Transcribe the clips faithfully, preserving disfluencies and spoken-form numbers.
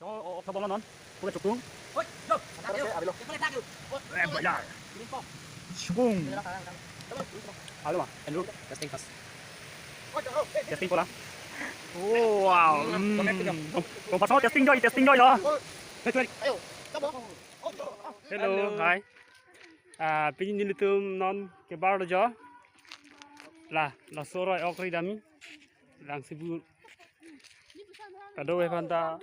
Oh, oh, oh, non. Pura chukung. Oi, yo. Eh, abilo. Eh, bola. Chukung. Halo, ma. Andrew, testing first. Testing pola. Oh, wow. Hmm. Kong, kong paso testing joy, testing joy lo. Ayo, come on. Hello, hi. Ah, pini nelitum non ke bar lo jo. La, laso aroi ok ri dam. Lang sibu. Kadokave aphan ta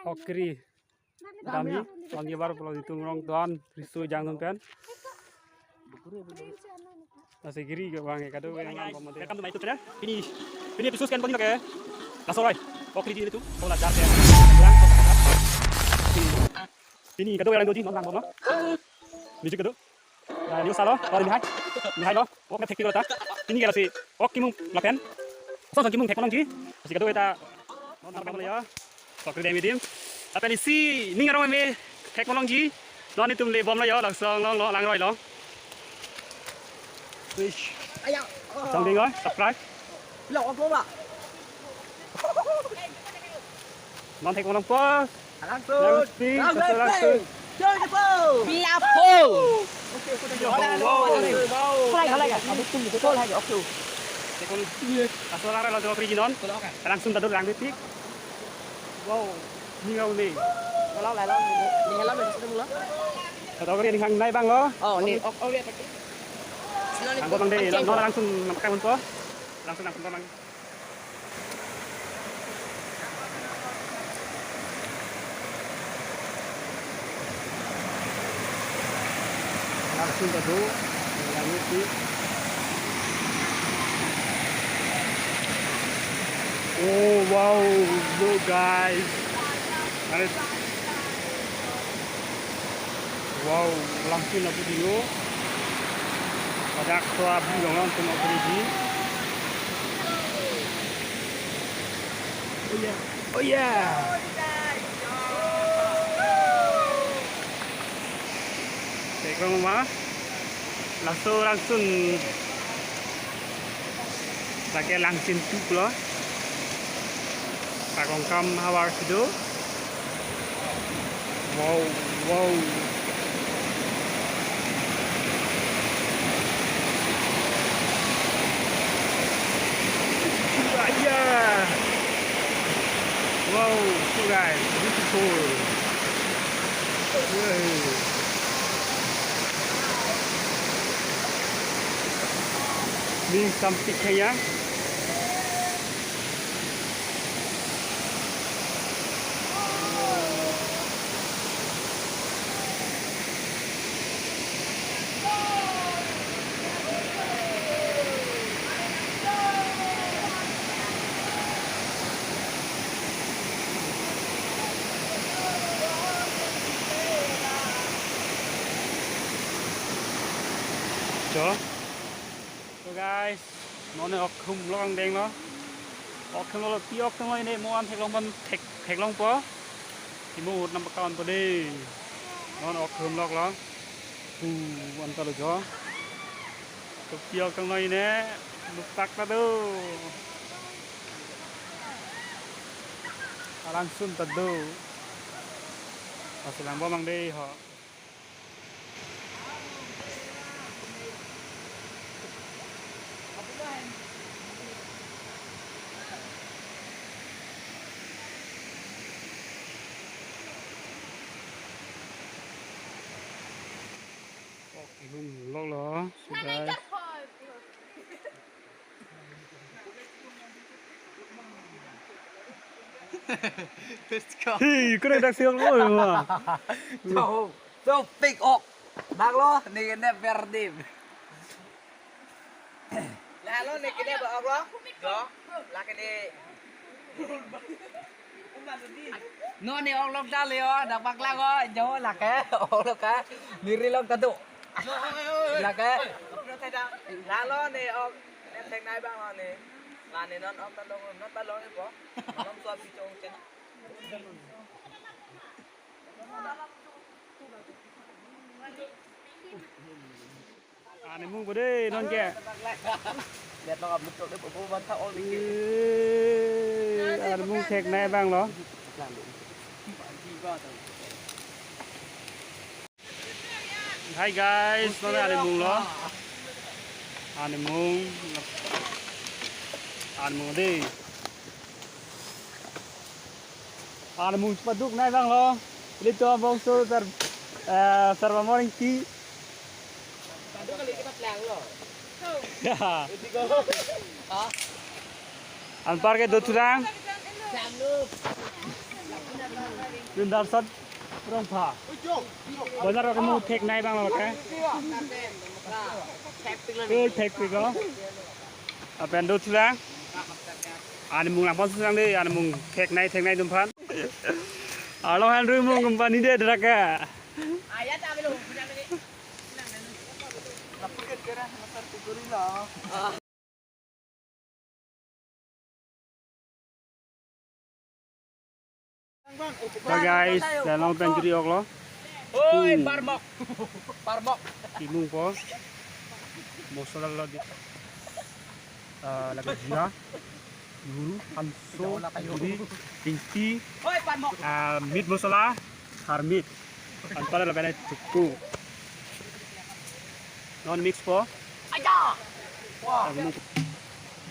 ok ri dam, non ke bar pulo nelitum rong doan riso jang dun pen. Lasi ke ri ke bang ke kadokave nang pamode. Welcome to my YouTube channel. Pini, pini episode sekian pon ke. Laso aroi ok ri dam nelitum. Pola jar ke. Pini kadokave lang doji non lang bom. Music kado. Nah, news alo, oh, ini hai. Ini hai lo. Ok, nangthek pik lo ta. Pini ke lasi ok kimung lapen. Son son kimung thek malongji. Lasi kadokave ta. Non nang bom lo ya. Sok ri dam adim. Lapen isi ning arong me thek malongji. Non nelitum le bom lo ya, langsung long long lang aroi lo. Wish. Ayo. Song ding oi, subscribe. Lo, ok lo, ba. Non thek malongpo. Langsung. Langsung. Langsung. Langsung. Join the flow. Be a fool. Oke, oke, oke. Yo, wow. Halai, halai, halai. Abu tum, betul, halai. Oke. Tekun. Asal aroi lo, terus pergi non. Langsung tadur lang detik. Wow. Ini kau ni. Halai, halai, halai. Ini halai, halai, sudah mula. Kata kau ni hang nai bang lo. Oh, ni. Ok, ok, ok. Sila ni. Ang botang deh, langsung, langsung makan pon. Langsung, langsung, langsung. Langsung tadu, langit ni. Oh, wow, look, guys. Langit. Wow, langsung lapu dino. Pada ketua beli dong langsung lapu di. Oh yeah. Oh yeah. Background ma. Laso langsung. Lake langsin tup lo. Kakong kam havar sido. Wow, wow. Aya. Wow, so guys, beautiful. Wow. Doing something here. Cho. So guys, non ne ok hum lo ang deng lo. Ok hum lo, pi ok hum lo, ne mo an theklong pon, thek, theklongpo. Ti mo ut nam pakam po de. Non ok hum lo lo. Pu an ta lo jo. To pi ok hum lo ne. Luktak ta do. Alang sun ta do. Pasi lang bom ang de ho. Ok, hum lo lo, sudah. Let's go. Hey, kau dah siap lo, ma. Jauh. So, pick ok. Bang lo, ne ne berdim. Lalo ne kene ba ok lo. Do. La kene. No ne ok lo ta le o, dak bak la ko, jo la ke, ok lo ka. Niri lo ka tu. La ke. Lalo ne ok. Ne thek nai bang lo ne. La ne non ok ta long, non ta long ne po. Non so pi chong chen. Ani mung bode non ke. Let long upload chok deh, bobo bantha all dikit. Eh, armung theknei abang lo. Hi guys, non armung lo. Armung. Armung dei. Armung chepaduknei abang lo. Ilitum abangso sar, eh, Sarva Morning Tea. Ya. Anparke do thurang. Dun Darshan Rongpha. Boiler armung theknei abang lo ke. Full thekpik lo. Lapen do thurang. Armung langpon thurang dei, armung theknei, theknei atum aphan. Arlo han rumung company dei draka. So guys, lalang pen juri ok lo. Oi, parmok. Parmok. Kimungpo. Masala lo dei. Ah, lake jira, guru, hanso, juri, ingti, ah, meat masala, har meat. Anpar lapen chuku. Non mix po. Aja. Wah.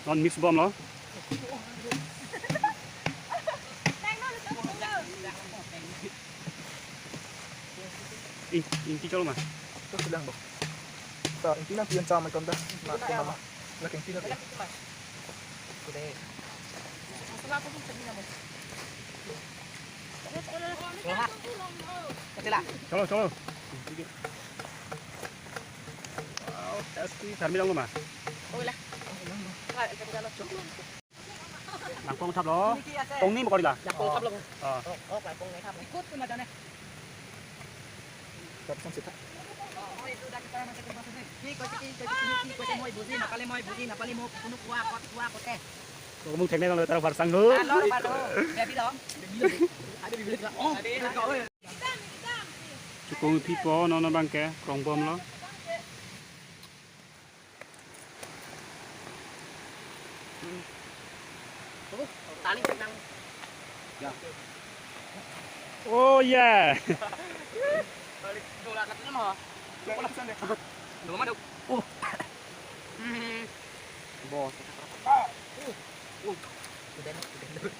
Non mix bom lo. Ing, ingti cholo ma. Ito silang bo. Sa, ingti nang pian sa may konda. Na, kung nama. Laki ingti na pian. Cholo, cholo. Wow, tasty. Sarmi lang lo ma. Langpong thap lo. Pong ni mokori la. Langpong thap lo. Ah. Oh, oh, langpong ni thap. Ikut ke macam ni. Ki ko ki ko ki ko mo buji na pale mo buji na pale mo kunu kua ko kua ko te. Ko mung theknei lo taro barsang lo. Alo baru. Jadi dong. Ada bibir ka. Oh. Chukung pi po non abangke krong bom lo. Tali nang. Ya. Oh yeah. Tali dola katanya mah. Dola mana? Oh. Hmm. Bos. Oh. Udah, udah.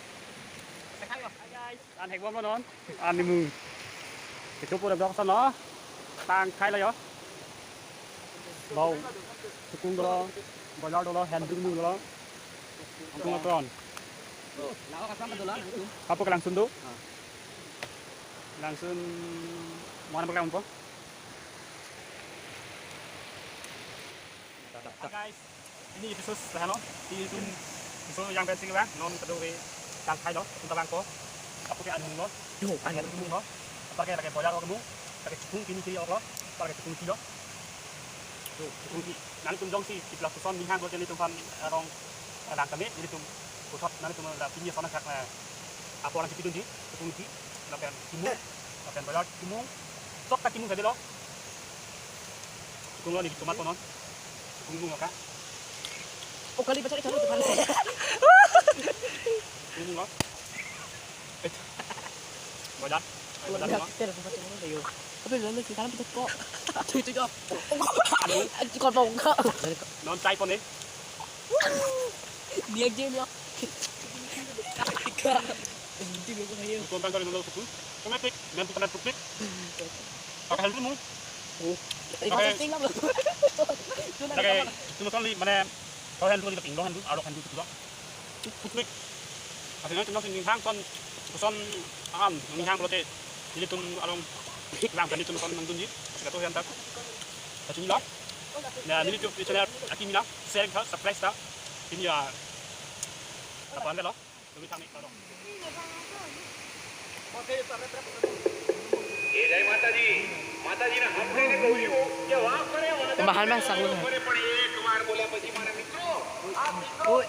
Hi guys. An hek bom lo non. An ni mu. Kecho pura dok son lo. Tang khai lo yo. Bau. Chukung dolo. Boiler dolo. Hen duk dolo. Chukung apron. Lawa kasam dolo. Apa kelangsun do? Langsun mana pakai umpo? Guys. Pini episode lahelo, pini episode yang penting ba, non kedo ke tang khai lo, tang bang ko, apo ke an mung lo, yo, an mung lo, apar ke lake boiler ok mung, lake chukung pini kiri ok lo, apar ke chukung kilo, yo, chukung ki, nangtum jongsi, kitla puson ninghang lo jeli tum aphan, eh, rong, eh, rang kami, jeli tum, puthot, nangtum la pini son khak na, apo rang kipidun di, chukung ki, lapen kimung, lapen boiler kimung, sok ta kimung sabi lo, chukung lo ni tomat konon. Bung bung ka? Oh, kali pacak ikan itu kan. Bung bung ka? Eh. Boiler. Boiler ka? Tapi lalu sih kan kita kok. Itu itu kok. Aji kau mau enggak? Non chai pon eh. Dia aja dia. Itu yang saya. Kon tang kali nolo suku. Kena tik, dan kena tik. Pakai helm mu. Oh. Pakai. Pakai. Cuma kali mana? Kau handle kita ping, lo handle, arok handle kita. Kuplik. Aslinya cuma sini hang son, son am, ini hang lote. Jadi tum arong lang tadi tum son nangdun ji. Kita tuh yang tak. Kacung lah. Nah, ini tuh channel aki mina, share ka, subscribe ta. Ini ya. Apa anda lo? Lebih kami kalau. Mahal mah, sakit. Oi.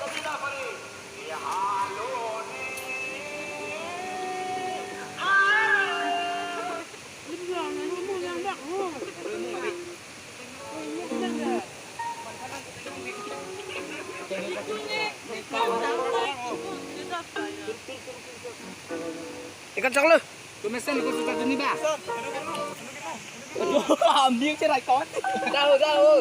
Ikan chok lo. Tumesen ko suka duni ba. Aduh, ambil cerai kon. Tahu, tahu.